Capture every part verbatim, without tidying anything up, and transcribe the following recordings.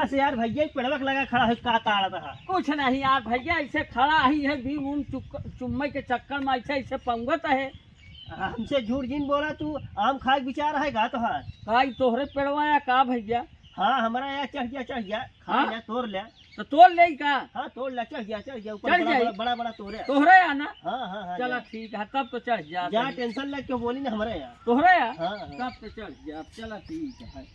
से यार भैया, ई पेड़वा के लगा खड़ा है, का ताड़त है? कुछ नहीं यार भैया, ऐसे खड़ा ही है, भी उन चुक-, चुम्मे के चक्कर में ऐसे, ऐसे पंगत है। हमसे झूठ जिन बोला तू, आम खाए के विचार है का तोहार? का ई तोहरे पेड़वा या का भैया? हाँ, हमरा या चढ़ गया, चढ़ गया, खा हाँ? ले, तोड़ ले। तो तोड़ ले का? हाँ, तोड़ ले, चढ़ गया, चढ़ गया, ऊपर चढ़ बड़ा, जाई। बड़ा, बड़ा, बड़ा तोड़े। तोहरे या ना? हाँ, हाँ, हाँ, चला जा। ठीक है, तब तो चढ़ जा जा, तनी। Tension ले, क्यों बोली ना हमारे यहाँ। तोहरे या? हाँ, हाँ। तब तो चढ़ जा, चला ठीक है।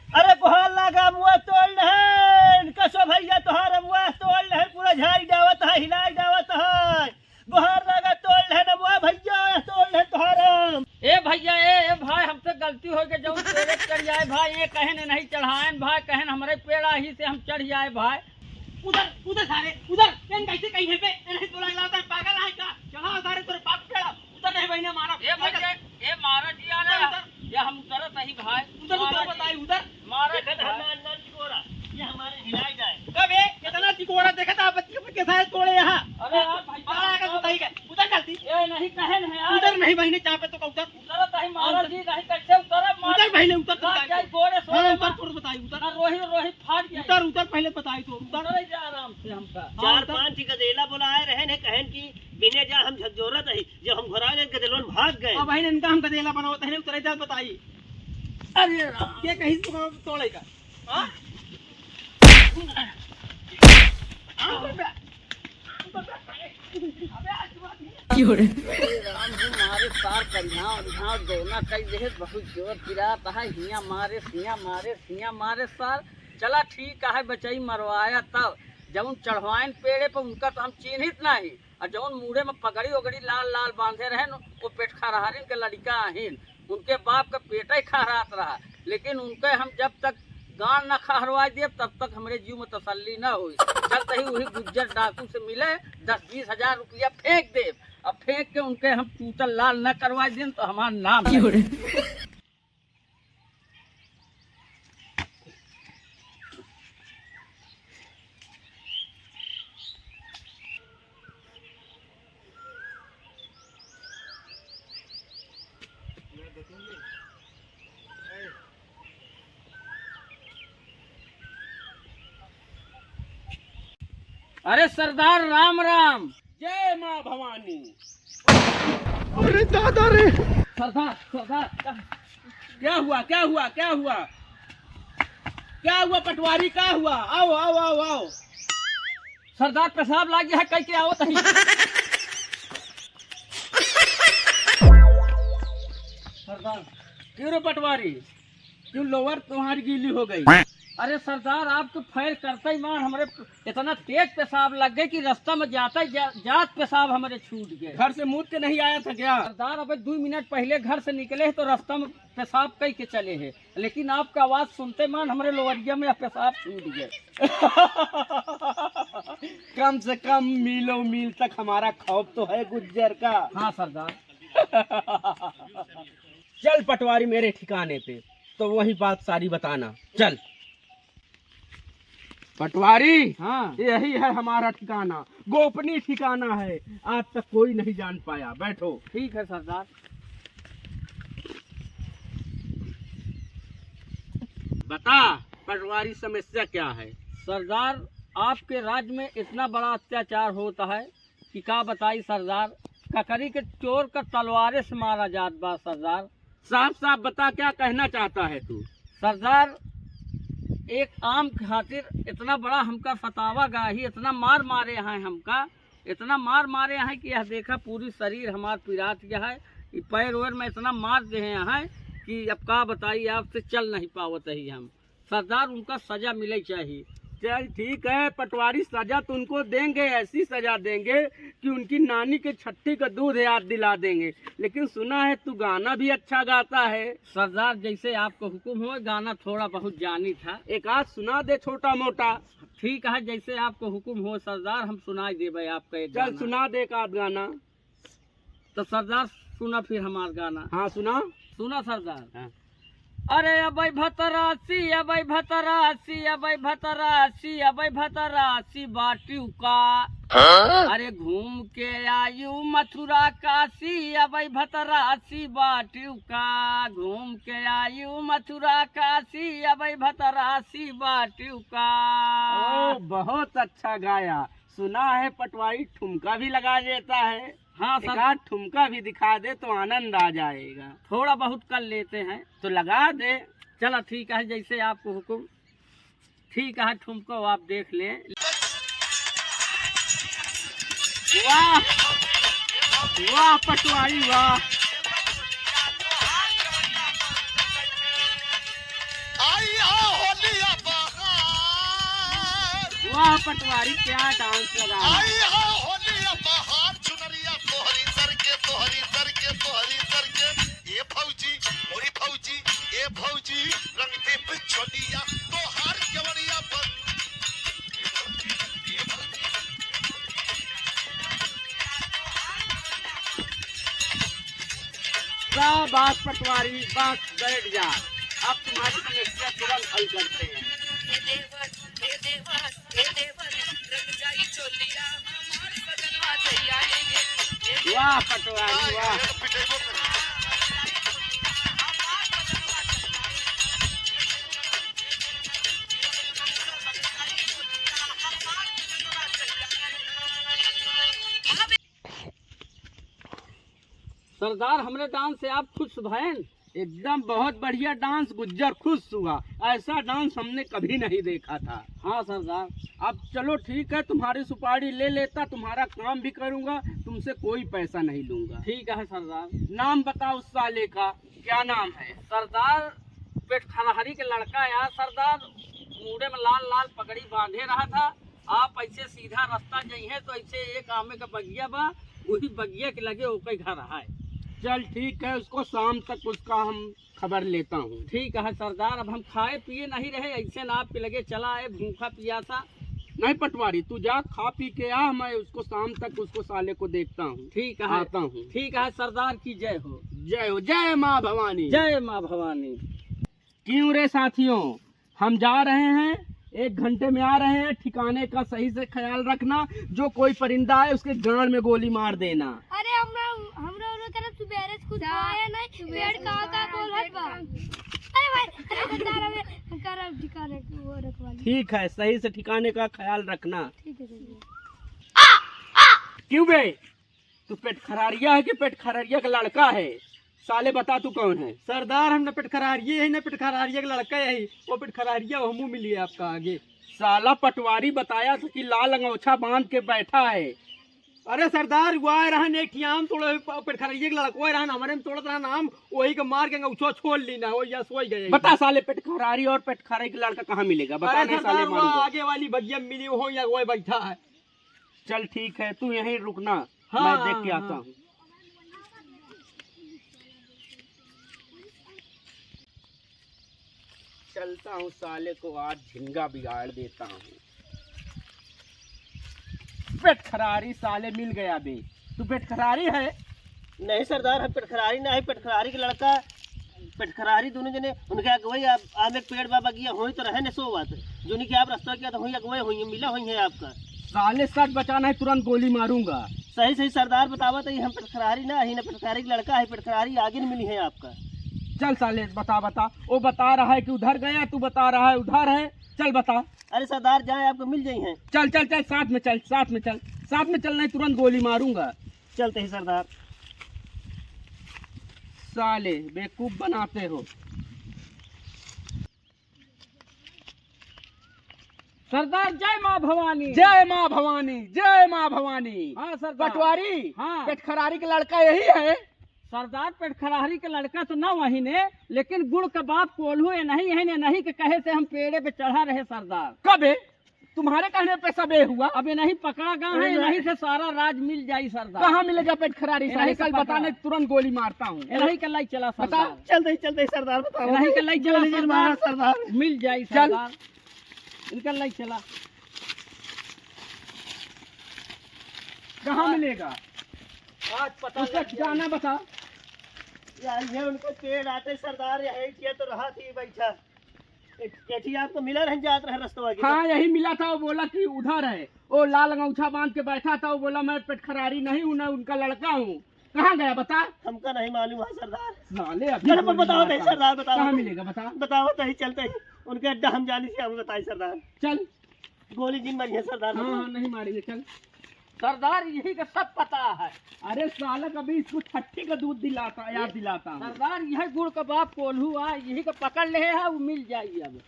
अरे गोहार लागा, अमुआ तोड़ लहन, कसो भैया तोहार अमुआ तोड़ लहन, पूरा झाड़ी डावत है, हिलाई डावत है। गोहार लागा तोड़ लहन अमुआ भैया, तोड़ लहन तोहार आम। ए भैया, ए, ए भाई, हमसे गलती हो गई, जौन पेड़े चढ़ जाए भाई, ये कहेन नहीं चढ़ाएन भाई, कहेन हमरे पेड़ा ही से हम चढ़ जाए भाई। उधर, उधर सारे, उधर, तेन कैसे कहीं है बे? तेन नहीं तोला लाता है, पागल है का? चढ़ा सारे तोरे बाप पेड़ा, उधर नहीं बहिने मारा। ए भैया, ए मारा जी आ रहा है। उधर। ये हम उतरत नहीं भाई। उधर, उधर मारा जी। बताई, उधर। मारा देखा जी था भाई। ना, ना टिकोरा, ये हमारे हिलाई जाए। कब ए? कितना टिकोरा देखा था, बच्चे पे कैसा है तोड़े यहाँ। अरे यार भाई, बड़ा आकर बताई गए। उधर चलती। ए नहीं कहे नहीं यार। उधर नहीं बहिने, जहाँ पे तो उधर। उतरत नहीं मारा जी, नहीं कैसे उतरब मारा। उधर पहले उतर, लाग बताई जाए तो। गोड़े हाँ, सोले उतर, मार। तुरंत बताई, उतर। ना रोही, रोही फाट जाए। उतर, उतर, पहले बताई तो, उतर। उतरे जा आराम से हमका। हाँ, चार उतर। पाँच ही गदेला बोलाए रहे ने, कहन कि बिने जा हम झकझोरत ही, जब हम घोरा गए गदेलोन भाग गए। अब बहिन इनका हम गदेला बनावत है, उतरे जा बताई। अरे राम। के कहीं तो तोड़े का? हाँ? हाँ, उतर बे। अरे राम जी, मारे सार करिहा, उरिहा दोना कई देहे, बहुत जोर पिरात है, हियाँ मारे, सियाँ मारे, सियाँ मारे सार। चला ठीक है, बचई मरवाया तब। जब उन चढ़वाइन पेड़े पर उनका तो हम चीन्हित नहीं, और जौन मूड़े में पगड़ी ओगड़ी लाल लाल बांधे रहे न, वो पेटखरहरिन के लड़िका आहिन। उनके बाप का पेट ही खहरात रहा, लेकिन उनके हम जब तक गांड न खहरवाए देब, तब तक हमरे जीव में तसल्ली न होई। जब तही वही गुज्जर डाकू से मिले, दस बीस हजार रुपया फेंक देब। अब फेंक के उनके हम चूतल लाल न करवाए देन, तो हमार नाम नहीं। अरे सरदार, राम राम। जय माँ भवानी। अरे दादा रे। सरदार, सरदार। क्या हुआ, क्या हुआ, क्या हुआ? क्या हुआ पटवारी, क्या हुआ? आओ, आओ, आओ, आओ। सरदार, पेशाब लाग गया है, कह के आओ तनी। सरदार। क्यों रे पटवारी, क्यों लोअर तुम्हारी गीली हो गई? अरे सरदार, आपके फैर करते ही मान हमरे इतना तेज पेशाब लग गए कि रास्ता में जाता ही जा, जात पेशाब हमरे छूट गए। घर से मूत के नहीं आया था क्या? सरदार, अबे दो मिनट पहले घर से निकले हैं तो रास्ता में पेशाब कई के चले हैं, लेकिन आपका आवाज सुनते मान हमरे लोअरिया में पेशाब छूट गए। कम से कम मीलों मील तक हमारा खौफ तो है गुज्जर का। हाँ सरदार। चल पटवारी मेरे ठिकाने पे, तो वही बात सारी बताना। चल। पटवारी, हाँ। यही है हमारा ठिकाना, गोपनीय ठिकाना है, आज तक कोई नहीं जान पाया। बैठो। ठीक है सरदार। बता पटवारी, समस्या क्या है? सरदार, आपके राज्य में इतना बड़ा अत्याचार होता है कि का बताई सरदार, ककरी के चोर का तलवारे से मारा जात बा सरदार। साफ साफ बता, क्या कहना चाहता है तू? सरदार, एक आम खातिर इतना बड़ा हमका सतावा गाही, इतना मार मारे हैं हमका, इतना मार मारे हैं कि यह देखा पूरी शरीर हमार पिरात गया है, ये पैर वैर में इतना मार दे हैं कि अब का बताई आपसे, चल नहीं पावत ही हम। सरदार, उनका सजा मिले चाहिए। चल ठीक है पटवारी, सजा तो उनको देंगे, ऐसी सजा देंगे कि उनकी नानी के छट्ठी का दूध याद दिला देंगे। लेकिन सुना है तू गाना भी अच्छा गाता है। सरदार, जैसे आपको हुक्म हो, गाना थोड़ा बहुत जानी था। एक आध सुना दे छोटा मोटा। ठीक है, जैसे आपको हुक्म हो सरदार, हम सुनाई देबे आपका एक चल गाना। सुना दे एक आध गाना। तो सरदार, सुना फिर हमार गाना। हाँ, सुना। सुना सरदार। हाँ। अरे अबै भतरासी, अबै भतरासी, अबै भतरासी, अबै भतरासी बाटिउ का। हाँ? अरे घूम के आयु मथुरा काशी, अबै भतरासी बाटिउ का। घूम के आयु मथुरा काशी, अबै भतरासी बाटिउ का। ओ, बहुत अच्छा गाया। सुना है पटवारी ठुमका भी लगा लेता है। हाँ सर। एक आध ठुमका भी दिखा दे तो आनंद आ जाएगा। थोड़ा बहुत कर लेते हैं। तो लगा दे। चला ठीक है, जैसे आपको हुक्म। ठीक है, ठुमको आप देख लें। वाह, वाह पटवारी वाह। आई हो होलिया बहार। वाह पटवारी, क्या डांस लगा है। आई हो होलिया बहार, चुनरिया तोहरी सर के, तोहरी सर के, तोहरी सर के। ए भौजी, मोरी भौजी, ए भौजी, रंग दे बिचौलिया, तोहार केवड़िया बंद। ए भौजी, ए भौजी। शाबाश पटवारी, बस बैठ जा, अब तुम्हारी समस्या तुरंत हल करते हैं। वाह पटवारी वाह। सरदार, हमरे डांस से आप खुश भएन? एकदम बहुत बढ़िया डांस, गुज्जर खुश हुआ। ऐसा डांस हमने कभी नहीं देखा था। हाँ सरदार। अब चलो ठीक है, तुम्हारी सुपारी ले लेता, तुम्हारा काम भी करूँगा, तुमसे कोई पैसा नहीं लूँगा। ठीक है सरदार। नाम बताओ उस साले का, क्या नाम है? सरदार, पेटखरहरी के लड़का यार सरदार, मूड़े में लाल लाल पगड़ी बांधे रहा था, आप ऐसे सीधा रास्ता जइहें तो ऐसे एक आमे का बगिया बा, वही बगिया के लगे ओके घर है। चल ठीक है, उसको शाम तक उसका हम खबर लेता हूँ। ठीक है सरदार, अब हम खाए पिए नहीं रहे, ऐसे ना आपके लगे चला आए भूखा पियासा। नहीं पटवारी, तू जा खा पी के आ, मैं उसको शाम तक उसको साले को देखता हूँ। ठीक है। आता हूँ। ठीक है सरदार की जय हो। जय हो, जय माँ भवानी। जय माँ भवानी। क्यों रे साथियों, हम जा रहे हैं, एक घंटे में आ रहे हैं। ठिकाने का सही से ख्याल रखना, जो कोई परिंदा आए उसके गांड में गोली मार देना। अरे हमरा, हमरा ओकरा तरफ सुबेरे से कुछ खाया नहीं, पेट का का बोलत बा। अरे भाई, अरे सरदार, हमें करब ठिकाने को वो रखवा ली। ठीक है, सही से ठिकाने का ख्याल रखना। ठीक है सरदार। क्यों बे, तू पेटखरारिया है कि पेटखरारिया का लड़का है? साले बता तू कौन है? सरदार, हम न पेटखरारिये है न पेटखरारिया का लड़का है। वो पेटखरारिया, वो मुँह मिली आपका आगे। साला पटवारी बताया था कि लाल अंगोछा बांध के बैठा है। अरे सरदार, वो आए रहन एक ठियाम तोड़े, प-, पेटखरारिया के लड़को आए रहन, हमारे में तोड़त रहन आम, वही के मार के अंगोछा छोड़ ली ना, वो या सोई गए। बता साले पेटखरारी और पेटखरारी के लड़का कहाँ मिलेगा? बता अरे नहीं सरदार, साले वो मारूंगा। आगे वाली बगिया में मिली, वो या वो बैठा है। चल ठीक है, तू यहीं रुकना, हाँ, मैं देख के हाँ, आता हाँ। हूँ। चलता हूँ, साले को आज झिंगा बिगाड़ देता हूँ। पेटखरारी साले मिल गया बे। तू पेटखरारी है? नहीं सरदार, हम पेटखरारी ना है, पेटखरारी के लड़का, पेटखरारी दोनों जने, उनके अगुवाई आम, आम एक पेड़ बा बगिया, होई तो रहे न सो बात। जोनी के आप रास्ता किया तो होई अगुवाई होई, मिला होई है आपका। साले सच बचा नहीं, तुरंत गोली मारूंगा। सही सही सरदार बतावत है, हम पेटखरारी ना है, ना पेटखरारी के लड़का है, पेटखरारी आगे न मिली है आपका। चल साले बता, बता, वो बता रहा है कि उधर गया, तू बता रहा है उधर है, चल बता। अरे सरदार जाए आपको मिल जाई हैं। चल चल चल, साथ में चल, साथ में चल, साथ में चल, नहीं तुरंत गोली मारूंगा। चलते ही सरदार। साले बेवकूफ बनाते हो। सरदार जय माँ भवानी। जय माँ भवानी, जय माँ भवानी। हाँ सरदार। पटवारी, हाँ। पेटखरारी के लड़का यही है? सरदार पेटखरारी के लड़का तो ना वही ने, लेकिन गुड़ के बाप कोल्हू ये नहीं है ने, नहीं के कहे से हम पेड़े पे चढ़ा रहे सरदार। कबे? तुम्हारे कहने पे सबे हुआ। अब ये नहीं पकड़ा गया है, ये नहीं से सारा राज मिल जाई सरदार। कहाँ मिलेगा पेटखरारी? ये नहीं साले, कल पकड़ा। बताने तुरंत गोली मारता हूँ। ये नहीं के लाई चला बताओ, सरदार। चलते ही, चलते ही सरदार, बताओ। ये नहीं के लाई चला गोली सरदार। मारा सरदार। मिल जाई चल। सरदार। इनका लाई चला। कहाँ मिलेगा? आज पता उसका लग गया। ठिकाना बता। यार, ये उनके पेड़ आटे सरदार, यही किया तो रहा थी बैठा। एक, एक ही आपको मिला रह जात रहे रस्तवा की। हाँ, यही मिला था, वो बोला कि उधर है, वो लाल अंगौछा बांध के बैठा था, वो बोला, "मैं पेटखरारी नहीं हूँ, ना उनका लड़का हूँ।" कहाँ गया बता? हमका नहीं मालूम है सरदार। साले, अभी चल, पर गोली बताओ मारता नहीं हूँ। सरदार, बताओ कहाँ नहीं। मिलेगा बता? बताओ नहीं, चलते ही उनके अड्डा हम जाने से हमें बताए सरदार। चल। गोली जिन मारी है सरदार, हाँ, बताओ। हाँ, नहीं मारेंगे, चल। सरदार, यही का सब पता है। अरे साला, कभी इसको छठी का दूध दिलाता, याद दिलाता हूँ। सरदार, यह गुड़ का बाप कोल्हू आ, यही का पकड़ ले है, वो मिल जाई अब।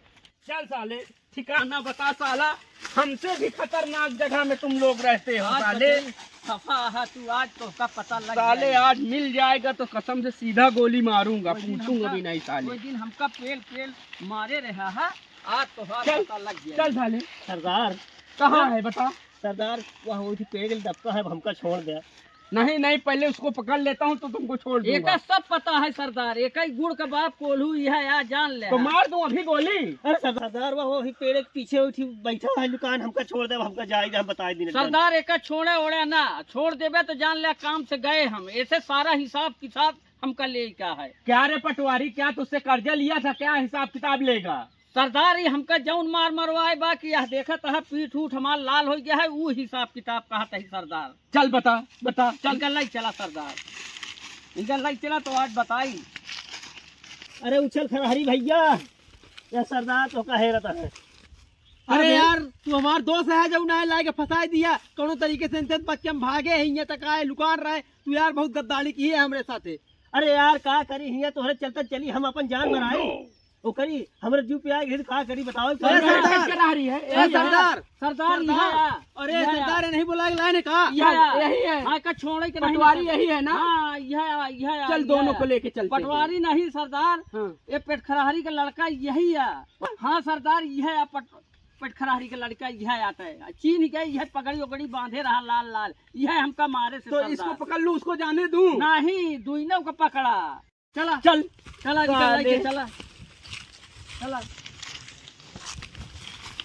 चल साले, ठिकाना बता साला, हमसे भी खतरनाक जगह में तुम लोग रहते हो आज साले। तो तेरी सफा है तू, आज तो का पता लग साले, जाएगा। आज मिल जाएगा तो कसम से सीधा गोली मारूंगा, कोई दिन पूछूंगा हमका, भी नहीं साले। कोई दिन हमका पेल पेल मारे रहा है, आज तो आज चल, पता लग गया। चल साले। सरदार। कहाँ है बता? सरदार, वह वो थी पेड़ के दबका है, हमका छोड़ दे। नहीं, नहीं, पहले उसको पकड़ लेता हूँ तो तुमको छोड़ दूंगा। एका सब पता है सरदार, एका ही गुड़ का बाप कोल्हू ही है, आ जान ले। तो मार दूं अभी गोली? अरे सरदार, वह वही पेड़ के पीछे उठी बैठा है लुकान, हमका छोड़ दे, हमका जाए, हम बताए दिन सरदार, एका छोड़े ओड़े ना, छोड़ देबे तो जान ले काम से गए हम, ऐसे सारा हिसाब किताब हमका ले का है। क्या रे पटवारी, क्या तुझसे कर्जा लिया था, क्या हिसाब किताब लेगा? सरदार, ये हमका जौन मार मरवाए बा कि यह देखत है, पीठ उठ हमार लाल हो गया है, ऊ हिसाब किताब कहत है सरदार। चल बता, बता। चल, इनका लाई चला सरदार, इनका लाई चला तो आज बताई। अरे उछल खरहरी भैया, यह सरदार तो कहे रहता है। अरे अरे यार, तू हमार दोस्त है, जौन आए लाए के फंसाए दिया, कौनो तरीके से इनसे बच के हम भागे हैं, यहाँ तक आए, लुकान रहे, तू यार बहुत गद्दारी की है हमरे साथे। अरे यार, का करी हिया तोहरे चलते चली हम अपन जान मराई। ओ करी, हमरे जीव पे आ गई तो का करी बताओ? अरे सरदार, सरदार, ए सरदार, सरदार, सरदार। यह आ, अरे यह आ। सरदार, ये नहीं बोला लाने का? यह आ, यही है। हाँ, का छोड़े के नहीं पटवारी ना। यही है ना? हाँ, यह आ, यह आ, चल यह दोनों आ। को लेके चलते हैं। पटवारी नहीं सरदार, हाँ। ये पेटखरहरी का लड़का यही है। हाँ सरदार, यह आ पट-, पेटखरहरी का लड़का यह आता है। चीन के यह पगड़ी ओगड़ी बांधे रहा लाल लाल, यह हमका मारे से तो सरदार। इसको पकड़ लूं, उसको जाने दूं? नहीं, दुइनों को पकड़ा। चला। चल। चला, निकल साले। लाइके, चला। चला।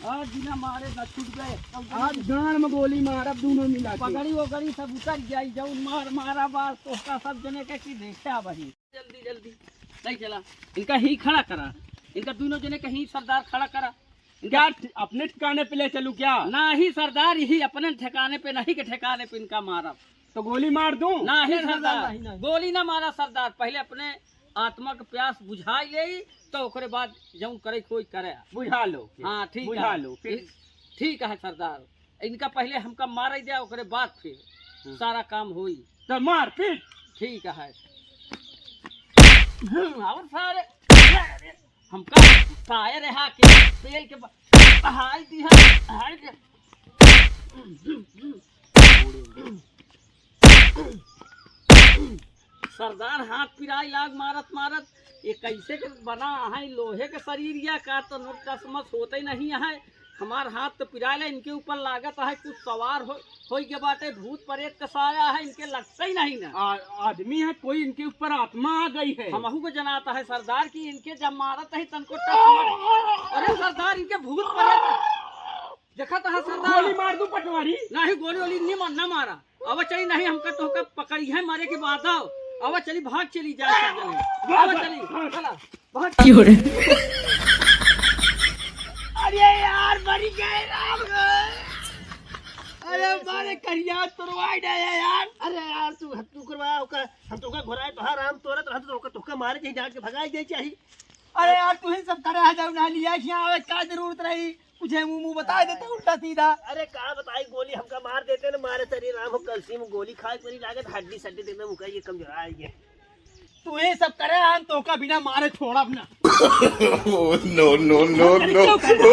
आज बिना मारे न छूट गए। अब आज गांड में गोली मारब दोनों मिला के। पगड़ी ओगड़ी सब उतर जाई, जौन मार मारा बास, तोहका सब जने के की देखे वही। जल्दी, जल्दी। नहीं चला। इनका ही खड़ा करा। इनका दोनों जने का ही सरदार खड़ा करा। क्या ठ-, अपने ठिकाने पे ले चलूं क्या? नाही सरदार, यही अपने ठिकाने पे नहीं के ठिकाने पे इनका मारब। तो गोली मार दूं? नाही नहीं सरदार, सरदार, नहीं, नहीं। गोली ना मारा सरदार, पहले अपने आत्मा के प्यास बुझाई ले, तो ओकरे बाद जौन करे कोई करे। बुझा लो फिर। हाँ, ठीक बुझा है। लो फिर। ठीक है सरदार, इनका पहले हमका मार दिया, ओकरे बाद फिर हाँ। सारा काम होई। तो मार फिर। ठीक है। हम्म, और सारे हमका साए रहा के पेल के ब-, बहाई दी है, हाय के। सरदार हाथ पिराई लाग मारत मारत, ये कैसे के बना है लोहे के शरीर या का, तो नोट टसमस होते ही नहीं है। हमार हाथ तो पिराइला, इनके ऊपर लागत है कुछ सवार हो, होई के बाटे, भूत प्रेत का साया है, इनके लगते ही नहीं ना। आ-, आदमी है कोई, इनके ऊपर आत्मा आ गई है। हमहू को जनाता है सरदार कि इनके जब मारत है तनको टस मारे। अरे सरदार, इनके भूत प्रेत देखा तो है सरदार। गोली मार दूं पटवारी? नहीं, गोली वोली नहीं मार, ना मारा। अब चली नहीं, हमका तोहका पकड़ी है मारे के बाद। आओ, अब चली, भाग चली जाए सब जने। अब चली, चला, भाग। क्यों रे? अरे यार, मरी गए राम। अरे मारे करिया तोरवाई डाया यार। अरे यार, तू, तू करवा, ओका, हम तोका घोराए, तोहार राम तोरत रहत, तोका, तोका मारे चाहिए, डांट के भगाए जाए चाहिए। अरे यार, तू ही सब करे है, जब ना लिया, यहाँ आवे, का जरूरत रही? कुछ है मुंह, मुंह बता देते उल्टा सीधा। अरे का बताई, गोली हमका मार देते ना, मारे शरीर राम हो, कलसी में गोली खाए परी लागत, हड्डी सड्डी देने मुका ये कमजोर आ गए। तू ये सब करे, हम तोका बिना मारे छोड़ब ना। Oh, no, no, no, अरे no। क्यों करे?